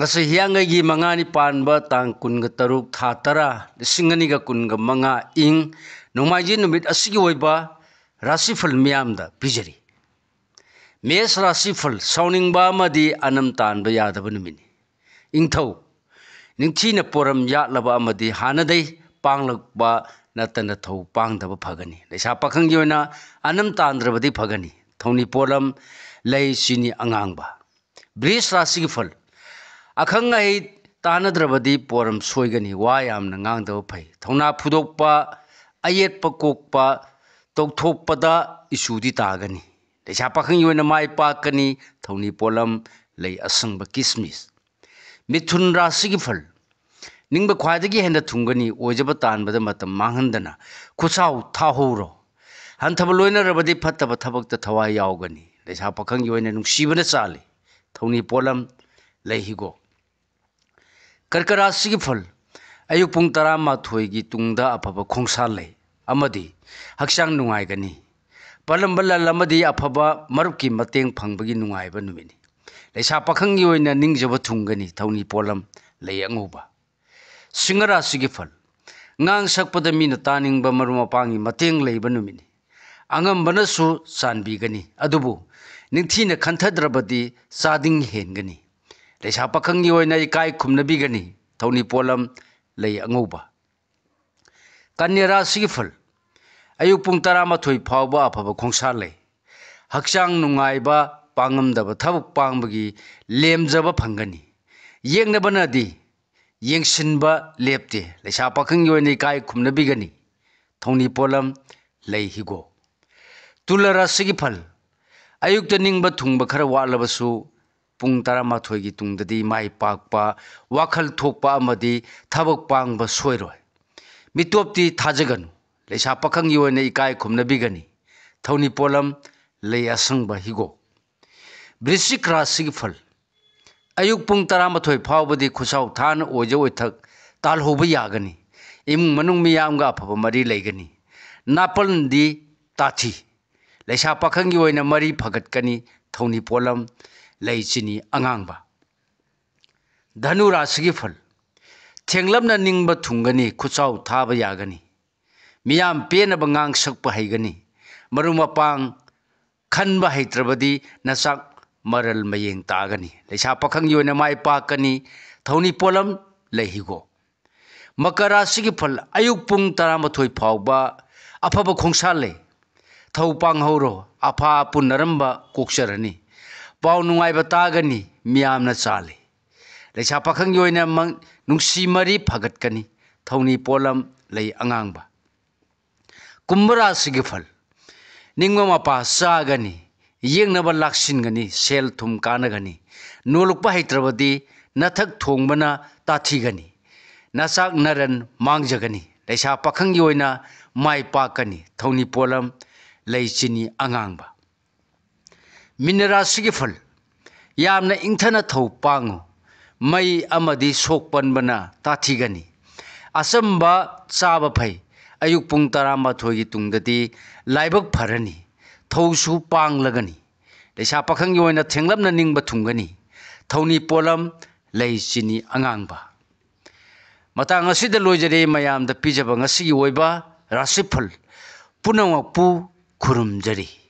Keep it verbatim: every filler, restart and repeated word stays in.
ꯉꯁꯤ ꯍꯤꯌꯥꯡꯒꯩꯒꯤ ꯃꯉꯥꯅꯤ ꯄꯥꯟꯕ ꯇꯥꯡ ꯀꯨꯟꯒ ꯇꯔꯨꯛ, ꯊꯥ ꯇꯔꯥ, ꯂꯤꯁꯤꯡ ꯑꯅꯤꯒ ꯀꯨꯟꯒ ꯃꯉꯥ ꯏꯪ ꯅꯣꯡꯃꯥꯏꯖꯤꯡ ꯅꯨꯃꯤꯠ ꯑꯁꯤꯒꯤ ꯑꯣꯏꯕ ꯔꯥꯁꯤꯐꯜ ꯃꯤꯌꯥꯝꯗ ꯄꯤꯖꯔꯤ꯫ ꯃꯦꯁ ꯔꯥꯁꯤꯐꯜ: ꯁꯥꯎꯅꯤꯡꯕ ꯑꯃꯗꯤ ꯑꯅꯝ ꯇꯥꯟꯕ ꯌꯥꯗꯕ ꯅꯨꯃꯤꯠꯅꯤ꯫ ꯏꯪꯊꯧ: ꯅꯤꯡꯊꯤꯅ ꯄꯣꯔꯝ ꯌꯥꯠꯂꯕ ꯑꯃꯗꯤ ꯍꯥꯟꯅꯗꯩ ꯄꯥꯡꯂꯛꯄ ꯅꯠꯇꯅ ꯊꯧ ꯄꯥꯡꯗꯕ ꯐꯒꯅꯤ꯫ ꯂꯩꯁꯥ ꯄꯥꯈꯪꯒꯤ ꯑꯣꯏꯅ ꯑꯅꯝ ꯇꯥꯟꯗ꯭ꯔꯕꯗꯤ ꯐꯒꯅꯤ꯫ ꯊꯧꯅꯤ ꯄꯣꯠꯂꯝ: ꯂꯩ ꯆꯤꯅꯤ ꯑꯉꯥꯡꯕ꯫ ꯕ꯭ꯔꯤꯖ ꯔꯥꯁꯤꯒꯤ ꯐꯜ: ꯑꯈꯪ ꯑꯍꯩ ꯇꯥꯟꯅꯗ꯭ꯔꯕꯗꯤ ꯄꯣꯔꯝ ꯁꯣꯏꯒꯅꯤ꯫ ꯋꯥ ꯌꯥꯝꯅ ꯉꯥꯡꯗꯕ ꯐꯩ꯫ ꯊꯧꯅꯥ ꯐꯨꯗꯣꯛꯄ, ꯑꯌꯦꯠꯄ ꯀꯣꯛꯄ ꯇꯧꯊꯣꯛꯄꯗ ꯏꯆꯨꯗꯤ ꯇꯥꯒꯅꯤ꯫ ꯂꯩꯁꯥ ꯄꯥꯈꯪꯒꯤ ꯑꯣꯏꯅ ꯃꯥꯏ ꯄꯥꯛꯀꯅꯤ꯫ ꯊꯧꯅꯤ ꯄꯣꯠꯂꯝ: ꯂꯩ ꯑꯁꯪꯕ ꯀꯤꯁꯃꯤꯁ꯫ ꯃꯤꯊꯨꯟ ꯔꯥꯁꯤꯒꯤ ꯐꯜ: ꯅꯤꯡꯕ ꯈ꯭ꯋꯥꯏꯗꯒꯤ ꯍꯦꯟꯅ ꯊꯨꯡꯒꯅꯤ꯫ ꯑꯣꯏꯖꯕ ꯇꯥꯟꯕꯗ ꯃꯇꯝ ꯃꯥꯡꯍꯟꯗꯅ ꯈꯨꯠꯁꯥꯎ ꯊꯥꯍꯧꯔꯣ꯫ ꯍꯟꯊꯕ ꯂꯣꯏꯅꯔꯕꯗꯤ ꯐꯠꯇꯕ ꯊꯕꯛꯇ ꯊꯋꯥꯏ ꯌꯥꯎꯒꯅꯤ꯫ ꯂꯩꯁꯥ ꯄꯥꯈꯪꯒꯤ ꯑꯣꯏꯅ ꯅꯨꯡꯁꯤꯕꯅ ꯆꯥꯜꯂꯤ꯫ ꯊꯧꯅꯤ ꯄꯣꯠꯂꯝ: ꯂꯩ ꯍꯤꯒꯣꯛ꯫ ꯀꯔꯀ ꯔꯥꯁꯤꯒꯤ ꯐꯜ: ꯑꯌꯨꯛ ꯄꯨꯡ ꯇꯔꯥꯃꯥꯊꯣꯏꯒꯤ ꯇꯨꯡꯗ ꯑꯐꯕ ꯈꯣꯡꯁꯥ ꯂꯩ ꯑꯃꯗꯤ ꯍꯛꯆꯥꯡ ꯅꯨꯡꯉꯥꯏꯒꯅꯤ꯫ ꯄꯜꯂꯝꯕ ꯂꯟ ꯑꯃꯗꯤ ꯑꯐꯕ ꯃꯔꯨꯞꯀꯤ ꯃꯇꯦꯡ ꯐꯪꯕꯒꯤ ꯅꯨꯡꯉꯥꯏꯕ ꯅꯨꯃꯤꯠꯅꯤ꯫ ꯂꯩꯁꯥ ꯄꯥꯈꯪꯒꯤ ꯑꯣꯏꯅ ꯅꯤꯡꯖꯕ ꯊꯨꯡꯒꯅꯤ꯫ ꯊꯧꯅꯤ ꯄꯣꯠꯂꯝ: ꯂꯩ ꯑꯉꯧꯕ꯫ ꯁꯤꯡꯍ ꯔꯥꯁꯤꯒꯤ ꯐꯜ: ꯉꯥꯡ ꯁꯛꯄꯗ ꯃꯤꯅ ꯇꯥꯅꯤꯡꯕ ꯃꯔꯨꯞ ꯃꯄꯥꯡꯒꯤ ꯃꯇꯦꯡ ꯂꯩꯕ ꯅꯨꯃꯤꯠꯅꯤ꯫ ꯑꯉꯝꯕꯅꯁꯨ ꯆꯥꯟꯕꯤꯒꯅꯤ, ꯑꯗꯨꯕꯨ ꯅꯤꯡꯊꯤꯅ ꯈꯟꯊꯗ꯭ꯔꯕꯗꯤ ꯆꯥꯗꯤꯡ ꯍꯦꯟꯒꯅꯤ꯫ ꯂꯩꯁꯥ ꯄꯥꯈꯪꯒꯤ ꯑꯣꯏꯅ ꯏꯀꯥꯏ ꯈꯨꯝꯅꯕꯤꯒꯅꯤ꯫ ꯊꯧꯅꯤ ꯄꯣꯠꯂꯝ: ꯂꯩ ꯑꯉꯧꯕ꯫ ꯀꯟꯌꯥ ꯔꯥꯁꯤꯒꯤ ꯐꯜ: ꯑꯌꯨꯛ ꯄꯨꯡ ꯇꯔꯥꯃꯥꯊꯣꯏ ꯐꯥꯎꯕ ꯑꯐꯕ ꯈꯣꯡꯁꯥ ꯂꯩ꯫ ꯍꯛꯆꯥꯡ ꯅꯨꯡꯉꯥꯏꯕ, ꯄꯥꯡꯉꯝꯗꯕ ꯊꯕꯛ ꯄꯥꯡꯕꯒꯤ ꯂꯦꯝꯖꯕ ꯐꯪꯒꯅꯤ꯫ ꯌꯦꯛꯅꯕꯅꯗꯤ ꯌꯦꯡꯁꯤꯟꯕ ꯂꯦꯞꯇꯦ꯫ ꯂꯩꯁꯥ ꯄꯥꯈꯪꯒꯤ ꯑꯣꯏꯅ ꯏꯀꯥꯏ ꯈꯨꯝꯅꯕꯤꯒꯅꯤ꯫ ꯊꯧꯅꯤ ꯄꯣꯠꯂꯝ: ꯂꯩ ꯍꯤꯒꯣꯛ꯫ ꯇꯨꯂꯥ ꯔꯥꯁꯤꯒꯤ ꯐꯜ: ꯑꯌꯨꯛꯇ ꯅꯤꯡꯕ ꯊꯨꯡꯕ ꯈꯔ ꯋꯥꯠꯂꯕꯁꯨ ꯄꯨꯡ ꯇꯔꯥꯃꯥꯊꯣꯏꯒꯤ ꯇꯨꯡꯗꯗꯤ ꯃꯥꯏ ꯄꯥꯛꯄ, ꯋꯥꯈꯜ ꯊꯣꯛꯄ ꯑꯃꯗꯤ ꯊꯕꯛ ꯄꯥꯡꯕ ꯁꯣꯏꯔꯣꯏ꯫ ꯃꯤꯇꯣꯞꯇꯤ ꯊꯥꯖꯒꯅꯨ꯫ ꯂꯩꯁꯥ ꯄꯥꯈꯪꯒꯤ ꯑꯣꯏꯅ ꯏꯀꯥꯏ ꯈꯨꯝꯅꯕꯤꯒꯅꯤ꯫ ꯊꯧꯅꯤ ꯄꯣꯠꯂꯝ: ꯂꯩ ꯑꯁꯪꯕ ꯍꯤꯒꯣꯛ꯫ ꯕ꯭ꯔꯤꯁꯤꯛ ꯔꯥꯁꯤꯒꯤ ꯐꯜ: ꯑꯌꯨꯛ ꯄꯨꯡ ꯇꯔꯥꯃꯥꯊꯣꯏ ꯐꯥꯎꯕꯗꯤ ꯈꯨꯠꯁꯥꯎ ꯊꯥꯅ ꯑꯣꯏꯖ ꯑꯣꯏꯊꯛ ꯇꯥꯜꯍꯧꯕ ꯌꯥꯒꯅꯤ꯫ ꯏꯃꯨꯡ ꯃꯅꯨꯡ ꯃꯤꯌꯥꯝꯒ ꯑꯐꯕ ꯃꯔꯤ ꯂꯩꯒꯅꯤ꯫ ꯅꯥꯄꯜꯗꯤ ꯇꯥꯊꯤ꯫ ꯂꯩꯁꯥ ꯄꯥꯈꯪꯒꯤ ꯑꯣꯏꯅ ꯃꯔꯤ ꯐꯒꯠꯀꯅꯤ꯫ ꯊꯧꯅꯤ ꯄꯣꯠꯂꯝ: ꯂꯩ ꯆꯤꯅꯤ ꯑꯉꯥꯡꯕ꯫ ꯙꯅꯨ ꯔꯥꯁꯤꯒꯤ ꯐꯜ꯫ ꯊꯦꯡꯂꯞꯅ ꯅꯤꯡꯕ ꯊꯨꯡꯒꯅꯤ, ꯈꯨꯠꯆꯥꯎ ꯊꯥꯕ ꯌꯥꯒꯅꯤ꯫ ꯃꯤꯌꯥꯝ ꯄꯦꯟꯅꯕ ꯉꯥꯡ ꯁꯛꯄ ꯍꯩꯒꯅꯤ꯫ ꯃꯔꯨꯞ ꯃꯄꯥꯡ ꯈꯟꯕ ꯍꯩꯇ꯭ꯔꯕꯗꯤ ꯅꯆꯥꯛ ꯃꯔꯜ ꯃꯌꯦꯡ ꯇꯥꯒꯅꯤ꯫ ꯂꯩꯁꯥ ꯄꯥꯈꯪꯒꯤ ꯑꯣꯏꯅ ꯃꯥꯏ ꯄꯥꯛꯀꯅꯤ꯫ ꯊꯧꯅꯤ ꯄꯣꯠꯂꯝ ꯂꯩ ꯍꯤꯒꯣꯛ꯫ ꯃꯀꯔ ꯔꯥꯁꯤꯒꯤ ꯐꯜ꯫ ꯑꯌꯨꯛ ꯄꯨꯡ ꯇꯔꯥꯃꯥꯊꯣꯏ ꯐꯥꯎꯕ ꯑꯐꯕ ꯈꯣꯡꯁꯥ ꯂꯩ꯫ ꯊꯧ ꯄꯥꯡꯍꯧꯔꯣ, ꯑꯐꯥ ꯑꯄꯨꯟꯅꯔꯝꯕ ꯀꯣꯛꯆꯔꯅꯤ꯫ ꯄꯥꯎ ꯅꯨꯡꯉꯥꯏꯕ ꯇꯥꯒꯅꯤ, ꯃꯤꯌꯥꯝꯅ ꯆꯥꯜꯂꯤ꯫ ꯂꯩꯁꯥ ꯄꯥꯈꯪꯒꯤ ꯑꯣꯏꯅ ꯃꯪ-, ꯅꯨꯡꯁꯤ ꯃꯔꯤ ꯐꯒꯠꯀꯅꯤ꯫ ꯊꯧꯅꯤ ꯄꯣꯠꯂꯝ ꯂꯩ ꯑꯉꯥꯡꯕ꯫ ꯀꯨꯝꯚ ꯔꯥꯁꯤꯒꯤ ꯐꯜ꯫ ꯅꯤꯡꯕ ꯃꯄꯥ ꯆꯥꯒꯅꯤ, ꯌꯦꯡꯅꯕ ꯂꯥꯛꯁꯤꯟꯒꯅꯤ, ꯁꯦꯜ ꯊꯨꯝ ꯀꯥꯟꯅꯒꯅꯤ꯫ ꯅꯣꯂꯨꯛꯄ ꯍꯩꯇ꯭ꯔꯕꯗꯤ ꯅꯊꯛ ꯊꯣꯡꯕꯅ ꯇꯥꯊꯤꯒꯅꯤ꯫ ꯅꯆꯥꯛ ꯅꯔꯟ ꯃꯥꯡꯖꯒꯅꯤ꯫ ꯂꯩꯁꯥ ꯄꯥꯈꯪꯒꯤ ꯑꯣꯏꯅ ꯃꯥꯏ ꯄꯥꯛꯀꯅꯤ꯫ ꯊꯧꯅꯤ ꯄꯣꯠꯂꯝ ꯂꯩ ꯆꯤꯅꯤ ꯑꯉꯥꯡꯕ꯫ ꯃꯤꯅ ꯔꯥꯁꯤꯒꯤ ꯐꯜ꯫ ꯌꯥꯝꯅ ꯏꯪꯊꯅ ꯊꯧ ꯄꯥꯡꯉꯨ꯫ ꯃꯩ ꯑꯃꯗꯤ ꯁꯣꯛ ꯄꯟꯕꯅ ꯇꯥꯊꯤꯒꯅꯤ꯫ ꯑꯆꯝꯕ ꯆꯥꯕ ꯐꯩ꯫ ꯑꯌꯨꯛ ꯄꯨꯡ ꯇꯔꯥꯃꯥꯊꯣꯏꯒꯤ ꯇꯨꯡꯗꯗꯤ ꯂꯥꯏꯕꯛ ꯐꯔꯅꯤ꯫ ꯊꯧꯁꯨ ꯄꯥꯡꯂꯒꯅꯤ꯫ ꯂꯩꯁꯥ ꯄꯥꯈꯪꯒꯤ ꯑꯣꯏꯅ ꯊꯦꯡꯂꯞꯅ ꯅꯤꯡꯕ ꯊꯨꯡꯒꯅꯤ꯫ ꯊꯧꯅꯤ ꯄꯣꯠꯂꯝ ꯂꯩ ꯆꯤꯅꯤ ꯑꯉꯥꯡꯕ꯫ ꯃꯇꯥꯡ ꯑꯁꯤꯗ ꯂꯣꯏꯖꯔꯦ ꯃꯌꯥꯝꯗ ꯄꯤꯖꯕ ꯉꯁꯤꯒꯤ ꯑꯣꯏꯕ ꯔꯥꯁꯤꯐꯜ ꯄꯨꯝꯅꯃꯛꯄꯨ ꯈꯨꯔꯨꯝꯖꯔꯤ꯫